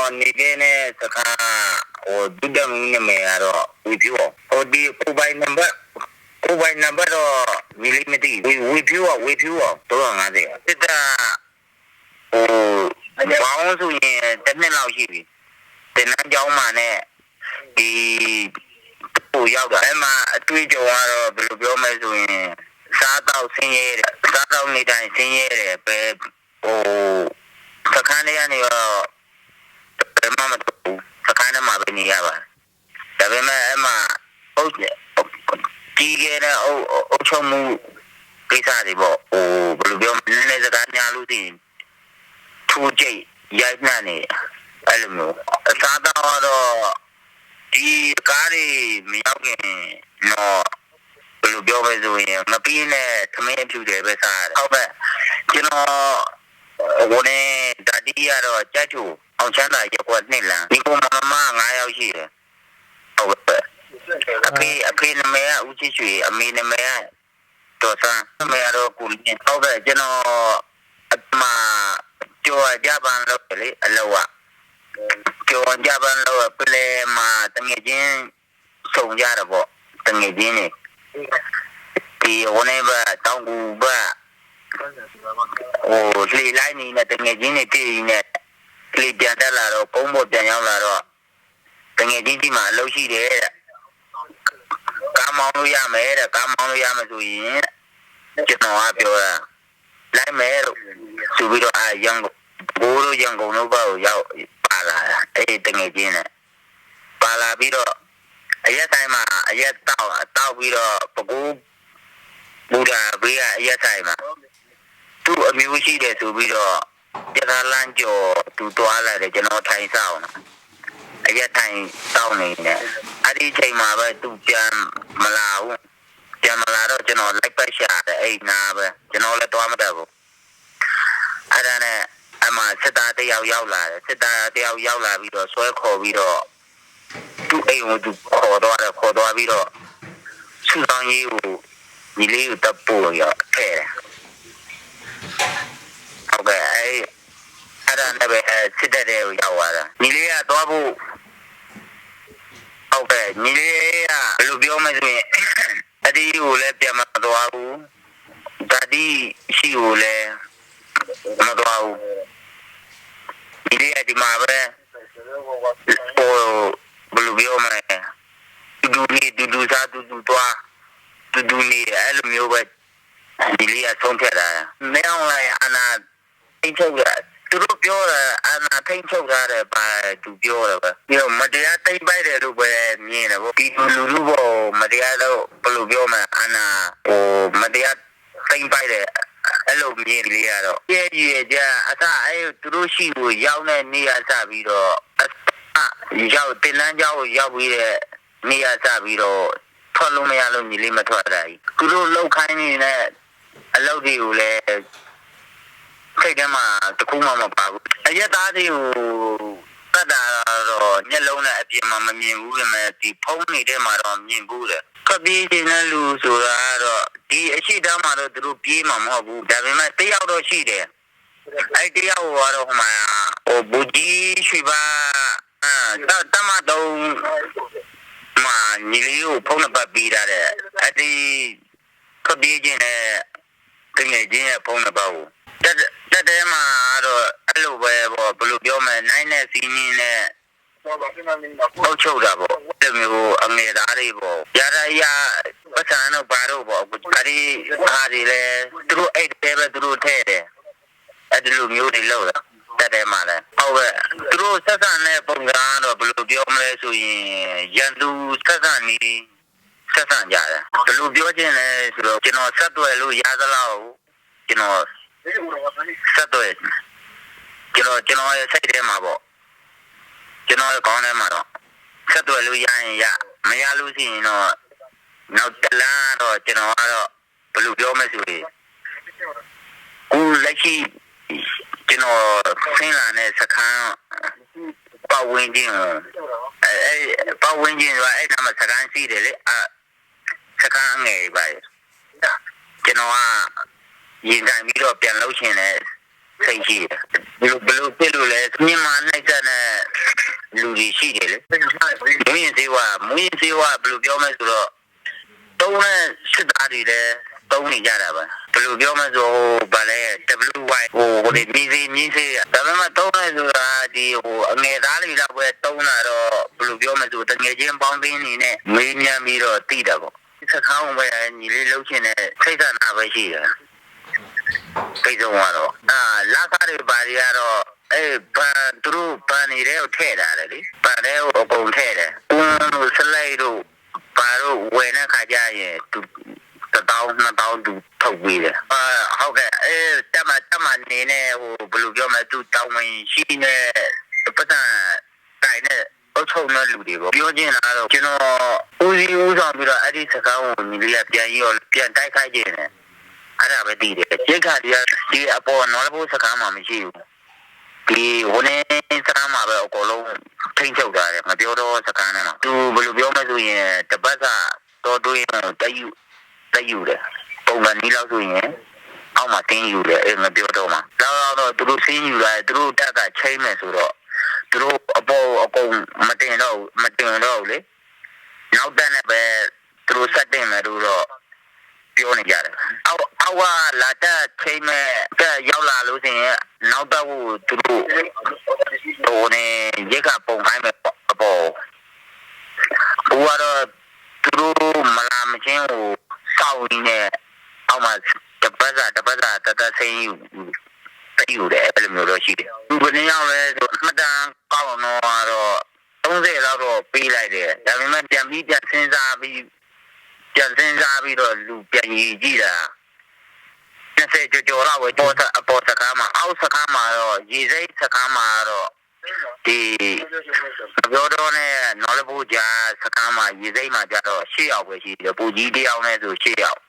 အိၣ်န့ၣ်ကဲန့ၣ် စခါ အိၣ်ဒုၣ်ဒါမုၢ်နမဲာ်အဒီး ဝ့ၢ်ဖၠူအီၤ အိၣ်ဒံး ကိုယ်ပိုင်နံပါတ် ကိုယ်ပိုင်နံပါတ်ဒီး ညီလံမသိ ဝ့ၢ်ဖၠူအီၤ ဝ့ၢ်ဖၠူအီၤ တဂၤငါးဆယ် စစ်တပ် ဟို ပေါင်းဆိုရင် တစ်နှစ်လောက်ရှိပြီ သင်တန်းကျောင်းမှာနဲ့ ဒီ ဟိုရောက်တာ အဲ့မှာအတွေ့အကြုံကတော့ ဘယ်လိုပြောမလဲဆိုရင် စားသောက်ဆင်းရဲတယ် စားသောက်နေထိုင်ဆင်းရဲတယ် ပဲ ဟို စခန်းထဲကနေတော့ ဘယ်မှမထွက်ဘူး စခန်းထဲမှာပဲနေရပါတယ် ဒါပေမဲ့အဲ့မှာ အုပ်ကြီးကဲတဲ့အုပ်အုပ်ချုပ်မှုကိစ္စတွေပေါ့ ဟို ဘယ်လိုပြောမလဲ နည်းနည်းစကားများလို့ရှိရင် ထိုးကြိတ်ရိုက်နှက်နေအဲ့လိုမျိုးအစားအသောက်ကတော့ဒီကားတွေမရောက်ခင်တော့ ဘယ်လိုပြောမလဲဆိုရင်ငပိနဲ့ထမင်းအဖြူတွေပဲစားရတယ်ဟုတ်ကဲ့ကျွန်တော်ဟိုနေ့ဓာတ်တရကတော့ကျိုက်ထိုအောင်ချမ်းသာရပ်ကွက်နှစ်လမ်းညီကိုမောင်နှမငါးယောက်ရှိတယ်ဟုတ်ကဲ့အဖေအဖေနာမည်ကဦးချစ်ရွှေအမေနာမည်ကဒေါ်စန်းနာမည်ကတော့ကိုလင်းဟုတ်ကဲ့ကျွန်တော်အမကျော်အကြပန်းလုပ်တယ်လေအလုပ်ကကျော်အကြပန်းလုပ်ပြီးလဲမှာတငယ်ချင်း ဆုံကြတယ်ပေါ့တငယ်ချင်းတွေဒီဟိုနေ့ဘက်တောင်ကူဘက်ဟိုလှေလိုက်နေနဲ့တငယ်ချင်းတွေတည်နေလှေပြန်တက်လာတော့ကုန်းပေါ်ပြန်ရောက်လာတော့တငယ်ချင်းဒီမှာအလုပ်ရှိတယ်တဲ့ကားမောင်းလို့ရမယ်တဲ့ကားမောင်းလို့ရမယ်ဆိုရင်ကျွန်တော်ကပြောတာလိုက်မယ်လို့ဆိုပြီးတော့အာရန်ကုန်ဘိုးတို့ရန်ကုန်တို့ဘက်ကိုရောက်ပါလာတာအဲ့တငယ်ချင်းနဲ့ ပါလာပြီးတော့အရက်ဆိုင်မှာအရက်တောက်တောက်ပြီးတော့ပကူပူတာပေးကအရက်ဆိုင်မှာသူ့အမျိုးရှိတယ်ဆိုပြီးတော့ရထားလမ်းကျော်သူသွားလာတယ်ကျွန်တော်ထိုင်ဆောင်နော်အရက်ထိုင်ဆောင်နေတယ်အဲ့ဒီချိန်မှာပဲသူပြန်မလာဘူးပြန်မလာတော့ကျွန်တော်လိုက်ပတ်ရှာတယ်အဲ့နားပဲကျွန်တော်လည်းသွားမတတ်ဘူး အဲ့ဒါနဲ့အမှစစ်သားတစ်ယောက်ရောက်လာတယ်စစ်သားတစ်ယောက်ရောက်လာပြီးတော့ဆွဲခေါ်ပြီးတော့သူ့အိမ်ကိုသူခေါ်သွားတယ်ခေါ်သွားပြီးတော့စုဆောင်ရေးကိုညီလေးကိုတပ်ပို့ပြီးတော့ထဲ့တယ်ဟုတ်ကဲ့အဲ့အဲ့ဒါနဲ့ပဲစစ်တပ်ထဲကိုရောက်သွားတယ်ညီလေးကသွားဖို့ဟုတ်ကဲ့ညီလေးကဘယ်လိုပြောမလဲဆိုရင်အဲ့ဒီကိုလည်းပြန်မသွားဘူး ဓာတ်တရရှိကိုလည်းမသွားဘူးဒီလေးကဒီမှာပဲဟိုဘယ်လိုပြောမလဲတူတူနေတူတူစားတူတူသွားတူတူနေအဲ့လိုမျိုးပဲဒီလေးကဆုံးဖြတ်တာမင်းအောင်လှိုင်အာဏာထိန်းချုပ်တာသူတို့ပြောတာအာဏာထိန်းချုပ်ထားတယ်ဘာသူပြောတယ်ပဲပြီးတော့မတရားသိမ်းပိုက်တယ်လို့ပဲမြင်တယ်ပေါ့ပြည်သူလူထုပေါ့မတရားတော့ဘယ်လိုပြောမလဲအာဏာဟိုမတရားသိမ်းပိုက်တယ်အဲ့လိုမြင်လေးရတော့ရဲ့ရည်ရည်ကြအစအဲ့သူတို့ရှိကိုရောက်တဲ့နေ့ကစပြီးတော့အစရောက်တင်တန်းကျောင်းကိုရောက်ပြီးတဲ့နေ့ကစပြီးတော့ထွက်လို့မရလို့ညီလေးမထွက်တာကြီးသူတို့လောက်ခိုင်းနေတဲ့ အလုပ်တွေကိုလည်းစိတ်ထဲမှာတစ်ခုမှမပါဘူးအရက်သားတွေကိုတတ်တာတော့မျက်လုံးနဲ့အပြင်မှာမမြင်ဘူးပေမဲ့ဒီဖုန်းတွေထဲမှာတော့မြင်ဘူးတယ်ထွက်ပြေးခြင်းနဲ့လူဆိုတာကတော့ဒီအရှိတမ်းမှာတော့သူတို့ပြေးမှာမဟုတ်ဘူးဒါပေမဲ့တယောက်တော့ရှိတယ်အဲ့တယောက်ကတော့ဟိုမှာဟိုဘူကြီးရွှေပါတတ်တတ်မှတော့မှာညီလေးကိုဖုန်းနံပါတ်ပေးထားတယ်အဲ့ဒီ ထွက်ပြေးခြင်းနဲ့သူငယ်ချင်းရဲ့ဖုန်းနံပါတ်ကိုတက်တက်တဲမှာတော့အဲ့လိုပဲပေါ့ဘယ်လိုပြောမလဲနိုင်နဲ့စီးနင်းနဲ့အုပ်ချုပ်တာပေါ့အဲ့လိုမျိုးအငယ်သားတွေပေါ့ရတရပတ်စံတို့ဘာတို့ပေါ့အဲ့ဒီဟာတွေလဲသူတို့အိတ်တဲပဲသူတို့ထဲတယ်အဲ့ဒီလိုမျိုးတွေလောက်တာတက်တဲမှာလဲဟုတ်ပဲသူတို့ဆက်ဆံတဲ့ပုံစံကတော့ဘယ်လိုပြောမလဲဆိုရင်ရန်သူဆက်ဆံနေ ဆက်ဆံကြတယ်ဘယ်လိုပြောချင်လဲဆိုတော့ကျွန်တော်ဆက်သွယ်လို့ရသလောက်ကျွန်တော်ဆက်သွယ်ကျွန်တော်ကျွန်တော်ရဲ့စိတ်ထဲမှာပေါ့ကျွန်တော်ရဲ့ခေါင်းထဲမှာတော့ဆက်သွယ်လို့ရရင်ရမရလို့ရှိရင်တော့နောက်တစ်လမ်းတော့ကျွန်တော်ကတော့ဘယ်လိုပြောမလဲဆိုရင်အခုလက်ရှိကျွန်တော်ဆင်းလာတဲ့စခန်းပတ်ဝန်းကျင်ကိုအဲအဲပတ်ဝန်းကျင်ကအဲ့နားမှာစခန်းရှိတယ်လေအဲ စခန်းအငယ်တွေပါကျွန်တော်ကရင်ထိုင်ပြီးတော့ပြန်လုပ်ချင်တဲ့စိတ်ရှိတယ်ဘယ်လိုဘယ်လိုဖြစ်လို့လဲမြန်မာနှိပ်စက်တဲ့ မူးယစ်ဆေးဝါး ဘယ်လိုပြောမလဲဆိုတော့ သုံးတဲ့စစ်သားတွေလည်း သုံးနေကြတာပဲ။ ဘယ်လိုပြောမလဲဆိုတော့ ဟို ဘာလဲ တဘလူးဝိုင် ဟို ဟိုတွေ မင်းသေး မင်းသေး ဒါပေမဲ့ သုံးတယ်ဆိုတာ ဒီ ဟို အငယ်သားတွေလောက်ပဲ သုံးတာတော့ ဘယ်လိုပြောမလဲဆို သူငယ်ချင်းပေါင်းသင်းအနေနဲ့ မေးမြန်းပြီးတော့ သိတာပေါ့။ စခန်းဝင်ပဲ ညီလေးလုပ်ချင်တဲ့ စိတ်ဆန္ဒပဲရှိတယ်။ ပိတ်ဆုံးသွားတော့ အာ လခတွေဘာတွေကတော့ အဲ ဘဏ် သူတို့ ဘဏ်တွေထဲကို ထည့်ထားတယ်လေ။ ဘဏ်ထဲကို အကုန်ထည့်တယ်။ ကွမ်းတို့ စလိတ်တို့ ဘာတို့ ဝယ်တဲ့ခါကျရင် သူ တစ်သောင်း နှစ်သောင်း သူ ထုတ်ပေးတယ်။ အာ ဟုတ်ကဲ့။ အဲ တပ်မ တပ်မနေနဲ့ ဟို ဘယ်လိုပြောမလဲ သူ တာဝန်ရှိတဲ့ ပိုက်ဆံကိုင်တဲ့ အုပ်ချုပ်တဲ့လူတွေပေါ့။ ပြောချင်တာကတော့ ကျွန်တော် ဦးစီးဦးဆောင်ပြီးတော့ အဲ့ဒီစခန်းကို ညီလေးက ပြန်ရော ပြန်တိုက်ခိုက်ချင်တယ်။ အဲ့ဒါပဲသိတယ်။ ရိက္ခာတွေက ဒီအပေါ် နော်လဖို့စခန်းမှာ မရှိဘူး။ ဒီ ဝင်းစခန်းမှာပဲ အကုန်လုံး ထိန်းချုပ်ထားတယ်။ ငပြောတော့စခန်းထဲမှာ သူ ဘယ်လိုပြောမလဲဆိုရင် တစ်ပတ်စာ တောတွင်းကို တက်ယူ တက်ယူတယ်။ ပုံစံနည်းလောက်ဆိုရင် အောက်မှာ သင်းယူတယ်။ အဲ ငပြောတော့မှာ လောက်လောက်တော့ သူတို့ သင်းယူလာတယ်။ သူတို့ တပ်က ချိန်းမယ်ဆိုတော့ သူတို့ အပေါ်ကို အကုန် မတင်တော့ဘူး မတင်တော့ဘူးလေ။ နောက်တပ်နဲ့ပဲ သူတို့ ဆက်တင်မယ်လို့တော့ ပြောနေကြတယ်။ အောက် အောက်က လာတပ် ချိန်းမဲ့ တပ်ရောက်လာလို့ရှိရင် နောက်တပ်ကို သူတို့ ဟိုနေ ရိက္ခာပုံခိုင်းမယ်ပေါ့ အပေါ်ကို။ အခုကတော့ သူတို့ မလာမချင်းကို စောင့်ရင်းနဲ့ အောက်မှာ တစ်ပတ်စာ တစ်ပတ်စာ တတ်တတ်ဆင်းယူ သိမ်းယူတယ်။ အဲ့လိုမျိုးတော့ရှိတယ်။ သူဘယ်နှစ်ယောက်လဲဆို မှတ်တမ်းကောက်တော့ကတော့ သုံးဆယ်လောက်တော့ ပေးလိုက်တယ်။ ဒါပေမဲ့ ပြန်ပြီး ပြန်စဉ်းစားပြီး ပြန်စဉ်းစားပြီးတော့ လူပြန်ရေကြည့်တာ နှစ်ဆယ်ကျော်ကျော်လောက်ပဲ။ ပေါ်စ- အပေါ်စခန်းမှာ အောက်စခန်းမှာတော့ ရေစိမ်းစခန်းမှာတော့ ဒီ ငပြောတော့နဲ့ နော်လဖို့ကြားစခန်းမှာ ရေစိမ်းမှာကျတော့ ရှစ်ယောက်ပဲရှိတယ်။ ဗိုလ်ကြီးတစ်ယောက်နဲ့ဆို ရှစ်ယောက်။